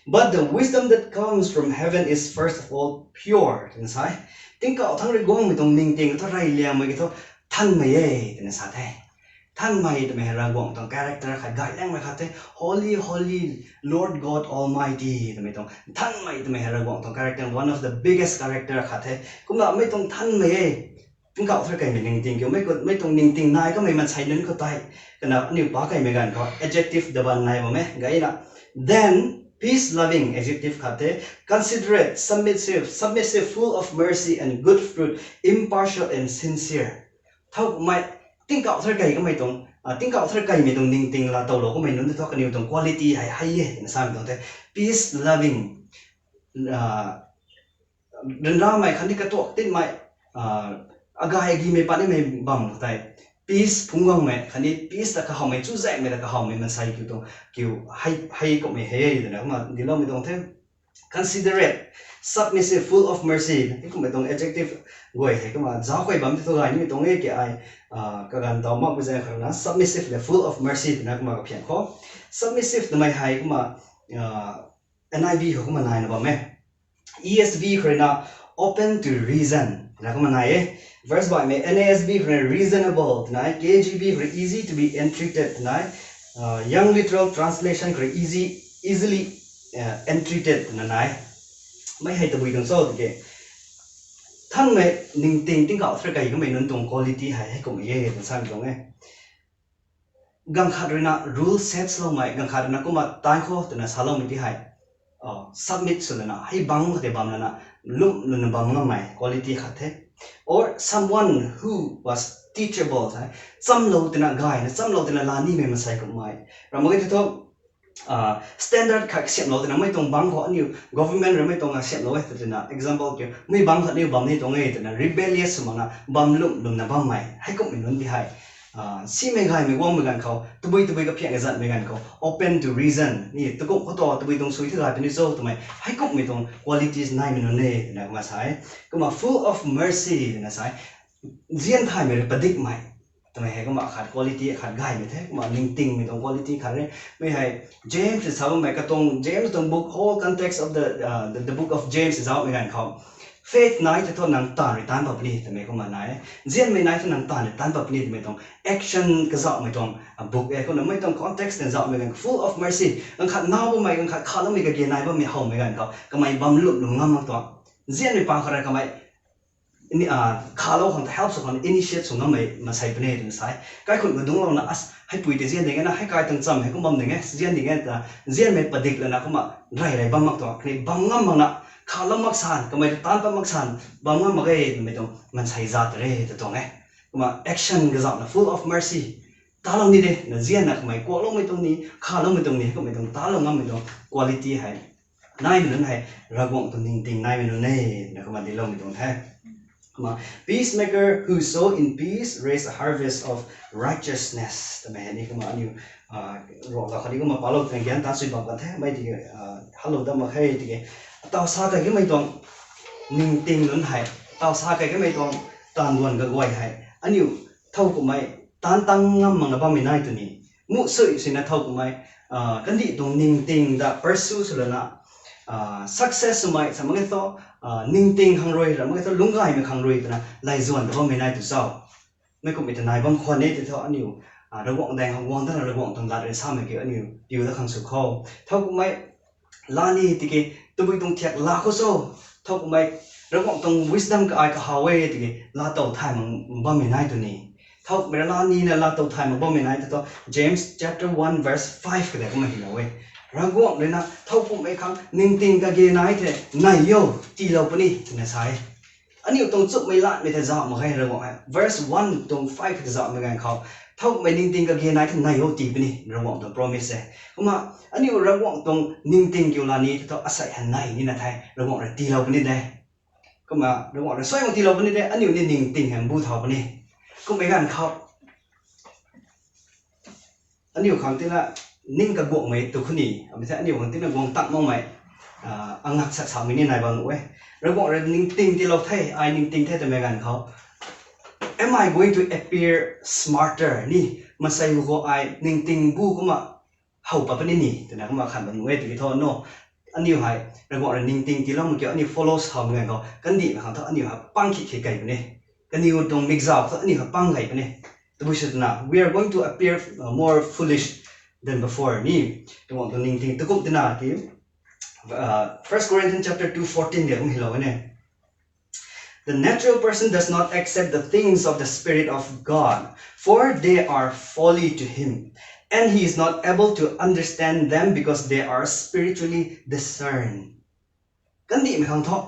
But the wisdom that comes from heaven is first of all pure twna sa e. Tingkauh thangc rui guangmei tuang ningting thu reyliangmei ki thu thanmei e twna sa the. Thanmei twmei hei Ravguangc tuang character khat, gayliangmei khat the, Holy, holy, Lord God Almighty twmei tuang. Thanmei twmei hei Ravguangc tuang character, one of the biggest character khat the. Kumna mei tuang thanmei e. Tingkauh thar kaimei ningting kiu, mei, mei tuang ningting nai kamei maansei nunc khou tei, kana aniu pa kaimei ganv khou adjective daban nai bam e, gayna. Then, peace loving, adjective khat the, considerate, submissive, submissive, full of mercy and good fruit, impartial and sincere. Thowkumhmei, tingkauh thar kai kamei tuang, ah, tingkauh thar kaimei tuang ningting laa towlou kamei nunc tei thu kaniw tuang quality hei, hei e twna samei tuang the. Peace loving, ah, ryanramei khatni katuak tinmei, ah, agay agimei patnimei bam khou tei, peace phungc guangmei khatni peace ta kahawmei, chuzaenghmei ta kahawmei maansei kiu tuang, kiu hei, hei kumhmei hei e twna kumna dincloumei tuang the. Considerate, submissive, full of mercy, heikumhmei tuang adjective guay hei kumna zauc kei bam tei thu gay nimei tuang e ki ai, ah, kaganv taw makmei zaeng khou ruina submissive le full of mercy twna kumna kaphian khou. Submissive twmei hei kumna, ah, N I V khou kumna naina bam e. E S V khou ruina open to reason twna kumna nai e. Verse baihmei N A S B khou ruina reasonable twna nai, K J V khou rui easy to be entreated twna nai, uh, Young Literal Translation khou rui easy, easily, uh, entreated twna nai. Mei hei tabui tuang cho tiki, thanmei ningting tingkauh thar kai kamei nunc tuang quality hei heikumhmei e twna samei tuang e. Ganv khat ruina rule sets loumei, ganv khat ruina kumna tai khou twna saloumei ti hei, submit sw lana, hei bang khou tei bam lana, lum luna bam ngammei quality khat the. Or someone who was teachable, chamlou twna gayna, chamlou twna lanimei mansei kummei. Ramh mak ge tei thu, standard khat kasiamhlou twna mei tuang bang khou aniu government rui mei tuang kasiamhlou e twna example kiu, mei bang khat aniu bam ni tuang e twna rebellious sw makna bam lum lumna bammei, heikumhmei nunc ti hei, simei gaymei guangmei ganv khou, tabui tabui kaphiang kazanhmei ganv khou open to reason ni, takumh khou tu tabui tuang sui the gay puni cho twmei, heikumhmei tuang qualities naimei nunc e twna kumna sa e. Kumna full of mercy twna sa e. Nzian thaymei rui padikmei twmei hei kumna khat quality khat gaymei the, kumna ningtingmei tuang quality khat re. Mei hei James sa bammei katuang, James tuang book, whole context of the, uh, the, the book of James zauhmei ganv khou, faith nai tei thu nang taanv rui taanc pat puni twmei kumna nai e. Nzianmei nai thu nang taanv rui taanc pat puni twmei tuang action kazauhmei tuang book e. Kumna mei tuang context tei zauhmei ganv khou full of mercy, ganv khat naw bammei, ganv khat khaloumei kage nai bammei howmei ganv khou kamei bam lum lum ngam mak tuang. Nzianmei pang khat rui kamei khalou khang ta help sw khang initiate sw ngammei mansei puni e twna sa e. Kaikhunc khou dungclouna, as, heipui tei nzian ding e na, hei kai tuang cham hei kum bam ding e, nzian ding e twna nzianmei padik lana kumna rey rey bam mak tuang, kaniw bam ngam makna, khalou mak san, kamei ta taanc pat mak san, bam ngam mak ge twmei tuang mansei zat re tw tuang e. Kumna action kazauhna full of mercy, talou ni de, na nzianna kamei kuakloumei tuang ni, khaloumei tuang ni, kummei tuang talou ngammei tuang quality hei naimei nunc hei Ravguangc tuang ningting naimei nunc e twna kumna dincloumei tuang the. Kumna, peacemaker who sow in peace raise a harvest of righteousness twmei hei ni kumna aniu, ruangc la khatni kumna palou twna gyan tan sui bam kan the, mei tiki, helou dam mak khe tiki, ataw sa kei kamei tuang ningting nunc hei, ataw sa kei kamei tuang taanv duan kaguay hei, aniu thow kummei taanc tang ngam makna bammei nai tw ni, muh sui sina thow kummei, kandih tuang ningting ta pursue sw lana, success swmei sa mak ge thu, ningting khang rui, ra mak ge thu lungcgaymei khang rui twna lay zuan ta bammei nai tu cho. Mei kumhmei ta nai bam khwan e tei thu aniu, Ravguangc daeng khou guang dana Ravguangc tuang lat rui samei kiu aniu piu dat khang sw kho. Thow kummei lani tiki tabui tuang thiak la khou cho, thow kummei Ravguangc tuang wisdom ka ai kahaw e tiki laatow thay mak bammei nai tw ni. Thow kummei lani na laatow thay mak bammei nai tei thu James chapter one verse five ka tei kumna hylou e. Ravguangc rui na thow kummei khang ningting kage nai the nei o, tiilou puni twna sa e. Aniu tuang chumhmei latmei tei zauh mak ge Ravguangc hei. Verse one tuang five tei zauhmei ganv khou, thow kummei ningting kage nai the nei o tii puni Ravguangc tuang promise e. Kumna, aniu Ravguangc tuang ningting kiu lani tei thu asei hei nei nina the, Ravguangc rui tiilou puni de. Kumna Ravguangc rui suai mak tiilou puni de, aniu ni ningting hei mbu thau puni. Kummei ganv khou aniu khang tina ning kaguangmei tu khou ni, amei the aniu khang tina guang tak makmei, angak sat samei ni nai bam nuh e. Ravguangc rui ningting tiilou the, ai ningting the twmei ganv khou, am I going to appear smarter ni, mansei hu khou ai ningting bu kumna how pat puni ni twna kumna khan bam nuh e tiki thu no, aniu hei Ravguangc rui ningting tiilou mak kiu aniu follow samei ganv khou kandihmei khang thu aniu hei pang khi khi kei puni. Kaniw tuang mikzauh thu aniu hei pang gay puni. Tabui sw twna we are going to appear, uh, more foolish than before ni. Ravguangc tuang ningting takumh tina ki, uh, First Corinthians chapter two fourteen de kum hylou e ne. The natural person does not accept the things of the Spirit of God, for they are folly to him, and he is not able to understand them because they are spiritually discerned. Kandihmei khang thu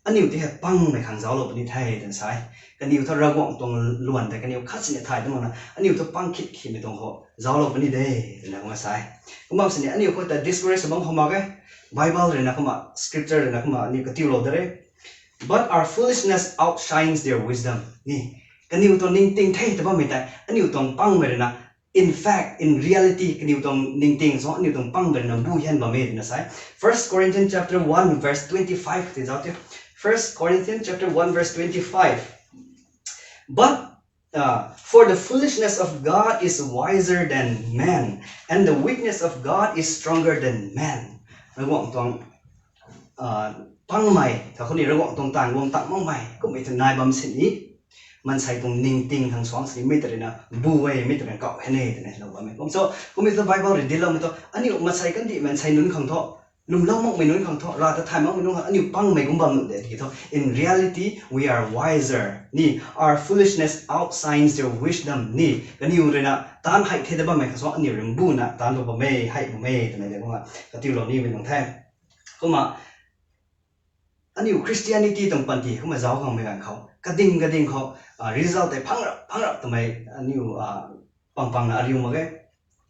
aniu ti hei pangmei khang zauclou puni the twna sa e. Kaniw thu Ravguangc tuang luan tei kaniw khat sini thay tu makna aniu thu pang khit khimei tuang khou zauclou puni de twna kumna sa e. Kumna sini aniu khou ta discourage bam khou mak ge. Bible rui na kumna, scripture rui na kumna aniu katiulou de re. But our foolishness outshines their wisdom ni. Kaniw tuang ningting the ta bammei tei aniu tuang pangmei rui na, in fact, in reality, kaniw tuang ningting sw aniu tuang pangmei rui na bu hian bam e twna sa e. First Corinthians chapter one verse twenty-five ti zauc ti. First Corinthians chapter one verse twenty-five. But, uh, for the foolishness of God is wiser than man, and the weakness of God is stronger than man. Ravguangc tuang, uh, pangmei ta khou ni, Ravguangc tuang taanv guang tak makmei kummei ta nai bam sini, maansei tuang ningting khang suang sini mi ta rui na bu e, mi ta rui na kauh he ne twna lou bam e. Kum so, kummei thu Bible rui dincloumei thu aniu maansei kandih maansei nunc khang thu lwmlou makmei nunc khang thu, Rav ta thay makmei nunc khang aniu pangmei kum bam nuh de tiki thu, in reality we are wiser ni, our foolishness outshines their wisdom ni, kaniw ruina taanc hei the ta bammei khang sw aniu rui mbuna taanc bam bam e, hei bam e twmei de kumna katiulou nimei nung the. Kumna aniu Christianity tuang panty kumna zauc khangmei ganv khou kading kading khou result tei phang rap phang rap twmei aniu pang pangna ariu mak ge.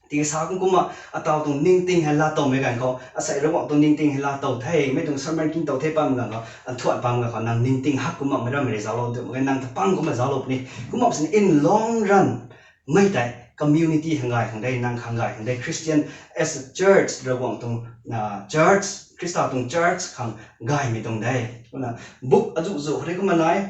Tiki sa kum kumna ataw tuang ningting hei laa towmei ganv khou, asei Ravguangc tuang ningting hei laa tow the, mei tuang sermon king tow the pam ganv khou, nthuan pam ganv khou nang ningting hak kumna mei rammei rui zauclou tu mak ge, nang ta pang kumna zauclou puni. Kumna sin in long run mei tei community khang gay khang de, nang khang gay khang de, Christian as a church, Ravguangc tuang church, Khrista tuang church khang gaymei tuang de. Kumna book azuh zuh khou rui kumna nai,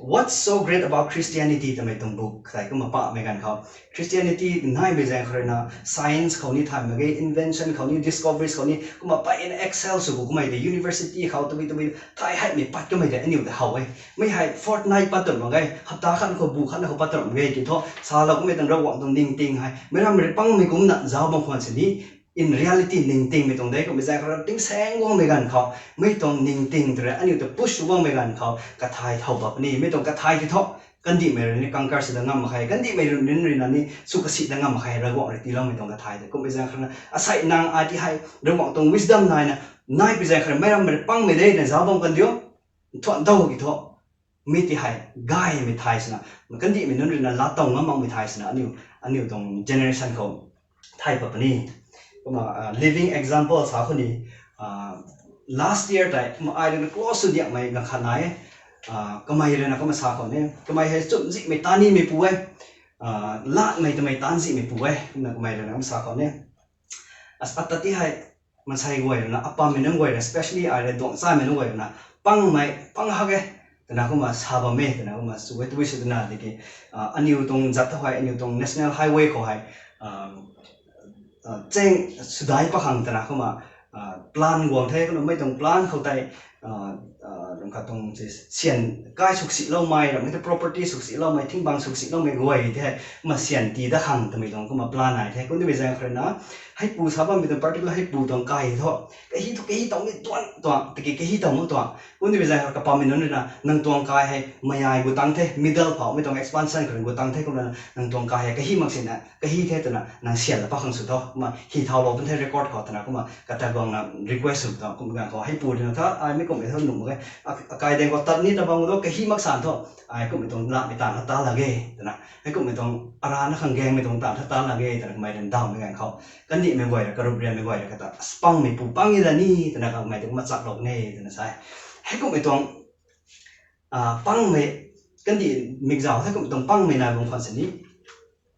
What's So Great About Christianity twmei tuang book tei kumna pahmei ganv khou, Christianity naimei zaeng khou ruina science khou ni thay mak ge, invention khou ni, discoveries khou ni, kumna pay in excel sw khou kummei de, university khou tabui tabui thay heimei pat kamei de aniu ta how e. Mei hei fortnight pat tat mak ge, hapta khat khou bu khat khou pat tat mak ge ki thu, salou kummei tuang Ravguangc tuang ningting hei mei rammei rui pangmei kumna zauc bam khwan sini, in reality ningtingmei tuang de, kummei zaeng khou rui tingsaeng guangmei ganv khou, mei tuang ningting tw rui aniu ta push guangmei ganv khou kathay thow bam puni, mei tuang kathay ti thu, kandihmei rui ni conquer sw dat ngam mak khe, kandihmei rui ni ruina ni sw kasi dat ngam mak khe, Ravguangc rui tiiloumei tuang kathay tei. Kummei zaeng khou ruina asei nang ai ti hei Ravguangc tuang wisdom naina, naipui zaeng khou rui mei rammei rui pangmei de na zauc bam kan diu, nthuan tow ki thu, mi ti hei gaymei thay swna, kandihmei nunc ruina laa tow ngam makmei thay swna aniu, aniu tuang generation khou thay pat puni. Kumna living example sa khou ni, last year tei kumna ai ruina close sw diakmei ganv khat nai e. Kamei ruina kumna sa khou ni, kamei hei chumzihmei taanv nimei pu e, latmei twmei taanv zihmei pu e, kumna kamei ruina kumna sa khou ni, ata ti hei maansei guay ruina, apammei nunc guay ruina, especially ai rui duang chaymei nunc guay ruina, pangmei pang hak e twna kumna sa bam e, twna kumna sw e, tabui sw twna tiki, aniu tuang zat ta hei, aniu tuang national highway khou hei cheng sudai pakhang twna kumna plan guang the, kumna mei tuang plan khou tei lung khat tuang syan kai suksiloumei, ramhmei ta property suksiloumei, thingbang suksiloumei guay the, kumna syan tii dat khang twmei tuang kumna plan nai the. Kumna mei zaeng khou ruina, heipu sa bammei tuang particular heipu tuang kai thu, kahi thu kahi towmei tuang tuang, tiki kahi tow mak tuang. Kumna mei zaeng khou kapammei nunc ruina, nang tuang kai hei mayai gu tang the, middle phou mei tuang expansion khou rui gu tang the, kumna nang tuang kai hei kahi mak sina, kahi the twna nang syan la pakhang sw tho, kumna hi thaulou pun the record khou twna kumna kata guangna request sw tho, kumna ganv khou heipu ruina tha, ai mi kummei thu nuh mak ge, akai daeng khou tat ni ta bam tho, kahi mak san thu, ai kummei tuang latmei taanv kha ta la ge twna, hei kummei tuang arana khang gaengmei tuang taanv kha ta la ge twna kamei ruina dawmei ganv khou, kandihmei guay rui, karup rianmei guay rui kata, pangmei pu pang e la ni twna kamei tuang machaklou ne twna sa e. Hei kummei tuang pangmei, kandih mikzau the kummei tuang pangmei nai bam khwan sini,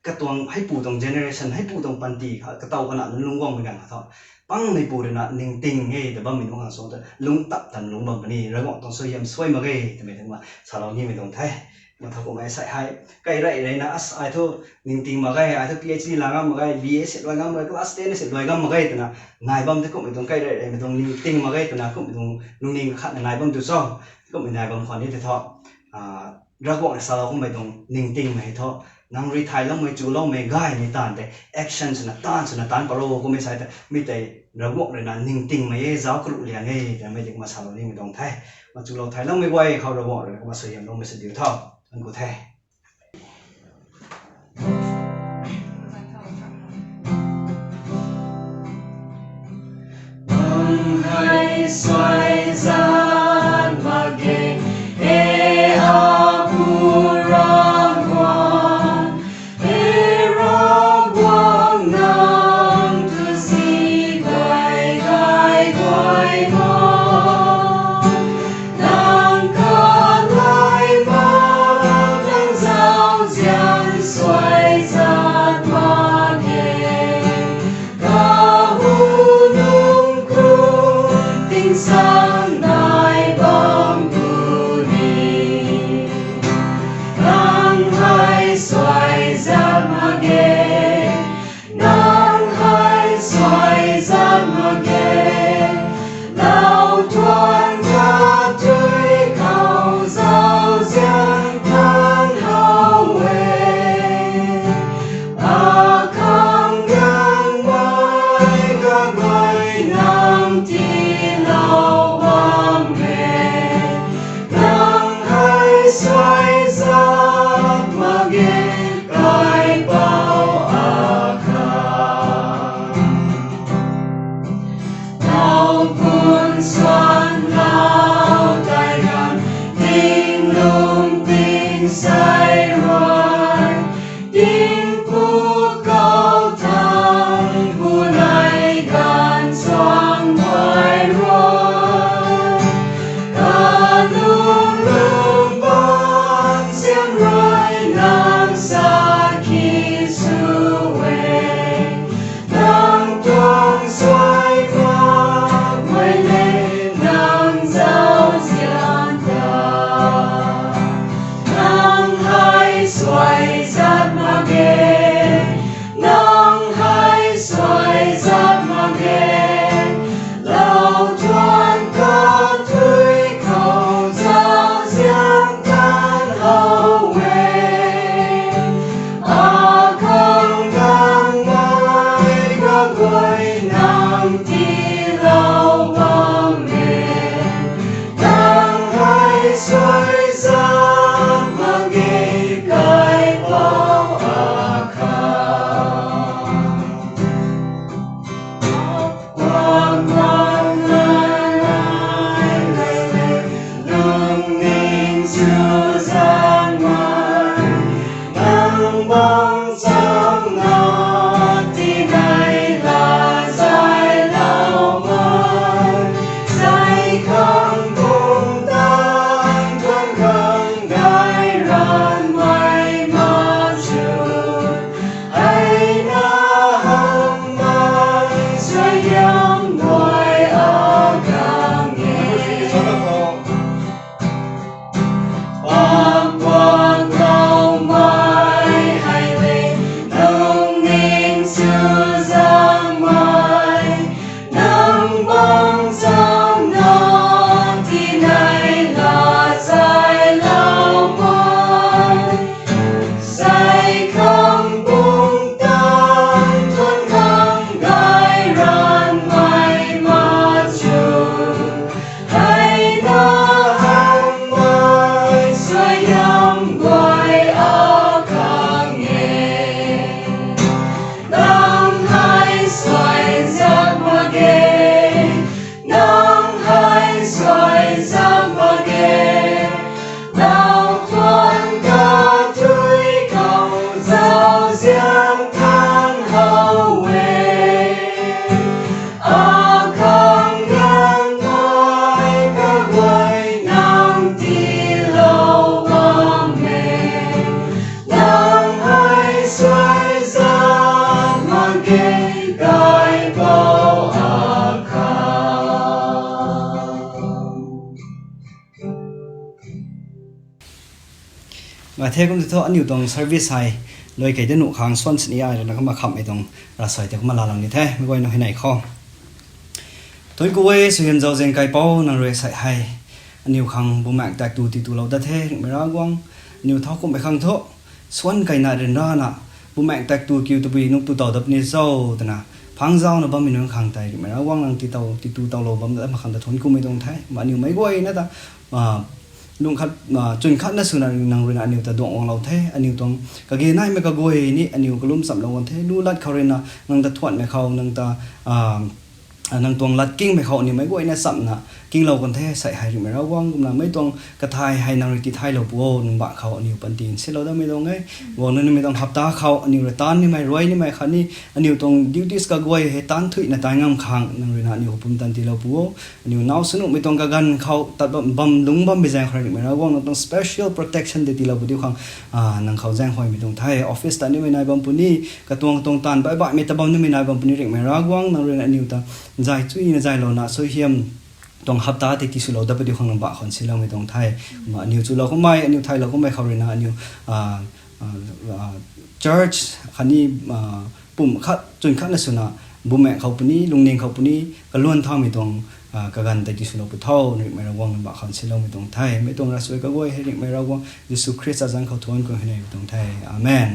katuang heipu tuang generation, heipu tuang panty kha katow kana nunc lungc guangmei ganv kha thu, pangmei pu ruina ningting e ta bammei nunc khang sw ta lungc tap tan lungc bam puni, Ravguangc tuang suaihiam suai mak ge twmei tuang ma salou nimei tuang the. Kumna tha kummei sei hei, kai rey reyna, as ai thu ningting mak ge, ai thu PhD la ngam mak ge, BA si luai ngam mak ge, class ten si luai ngam mak ge twna nai bam the, kummei tuang kai rey reymei tuang ningting mak ge twna kummei tuang lungning khatna nai bam tu cho, kummei nai bam khwan ni tei thu, Ravguangc rui salou kummei tuang ningtingmei thu, nang rui thayloumei, chuloumei, gaymei taanv tei action swna taanv swna taanc paro kummei sei ta, mi tei Ravguangc ruina ningtingmei e, zauc karuh liang e twmei tei kumna salou nimei tuang the. Kumna chulou thayloumei guay khou Ravguangc ruina kumna suaihiamloumei sw diu tho. Nang ku the. Nang hei suaizat mak ge, e Apu Ravguangc, e Ravguangc, nang tu si gay gay guay ma. Nang kalai mak, nang zauzian suaizat mak ge. Kahunungc khou tingsaeng nai bam puni, nang hei suaizat mak ge, nang hei suaizat mak ge. Lau tuang katui khou zauzian kan how e. Akhang gaengmei kaguay Suai zam mak ge, nang tuang kathui khou zauzian thang how e. Akhang gaanv ai kaguay nang tiilou bam e. Nang ai suai zam mak ge, kaipouc akhang. Nga the kum tei thu aniu tuang service hei lui kei de nuh khang suan sini ai rana kama khamhmei tuang ravsuai tei kumna laalou ni the, meic guayna hei nei khou. Thuanc ku e, suaihiam zauzian kaipouc nang rui sei hei aniu khang bumaengc tak tu tiitulou dat the, ringhmei Ravguangc. Aniu thau kumhmei khang thu, suan kaina ryanrana, bumaengc tak tu kiu tabui nuh tu taw dat puni cho twna, phang zauna bammei nunc khang tei ringhmei Ravguangc nang tiitulou bam dat mak khang ta thuanc kumei tuang the, ma aniu meic guayna ta, lung khat, chwn khatna swna nang ruina aniu ta duang guanglou the, aniu tuang kage naimei kaguay ni aniu kalum chamlou kan the, lu lat khou ruina nang ta thuanhmei khou, nang ta, nang tuang lat kingmei khou aniu meic guayna chamna kinglou kan the, sei hei ringhmei Ravguangc kumna mei tuang kathai hei nang rui tithaylou pu o, nang bah khou aniu panty nsilou datmei tuang e. Guangna numei tuang hapta khou aniu rui taanv nimei, ruai nimei khatni aniu tuang duties kaguay hei taanv thuina tai ngam khang nang ruina aniu khou pumtan tiilou pu o. Aniu naw swnuhmei tuang kaganv khou tat bam, bam lungc bammei zaeng khou ringhmei Ravguangc nang tuang special protection tei tiilou pu diu khang, nang khou zaeng huaymei tuang the. Office tat nimei nai bam puni, katuang katuang taanv baih baihmei ta bam nimei nai bam puni, ringhmei Ravguangc nang ruina aniu ta zay chuyna zaylouna suaihiam tuang hapta tei tiswlou dat pu diu khang nang bah khou nsiloumei tuang the. Kumna aniu chulou kummei, aniu thaylou kummei khou ruina aniu church khatni pumh khat chwn khatna swna bumaengc khou puni, lungning khou puni, kaluan thaumei tuang kaganv tei tiswlou pu tho, ringhmei Ravguangc nang bah khou nsiloumei tuang the. Mei tuang ravsuai kaguay hei ringhmei Ravguangc Jisu Khrista zanc khou thuanc khou hei nei tuang the. Amen.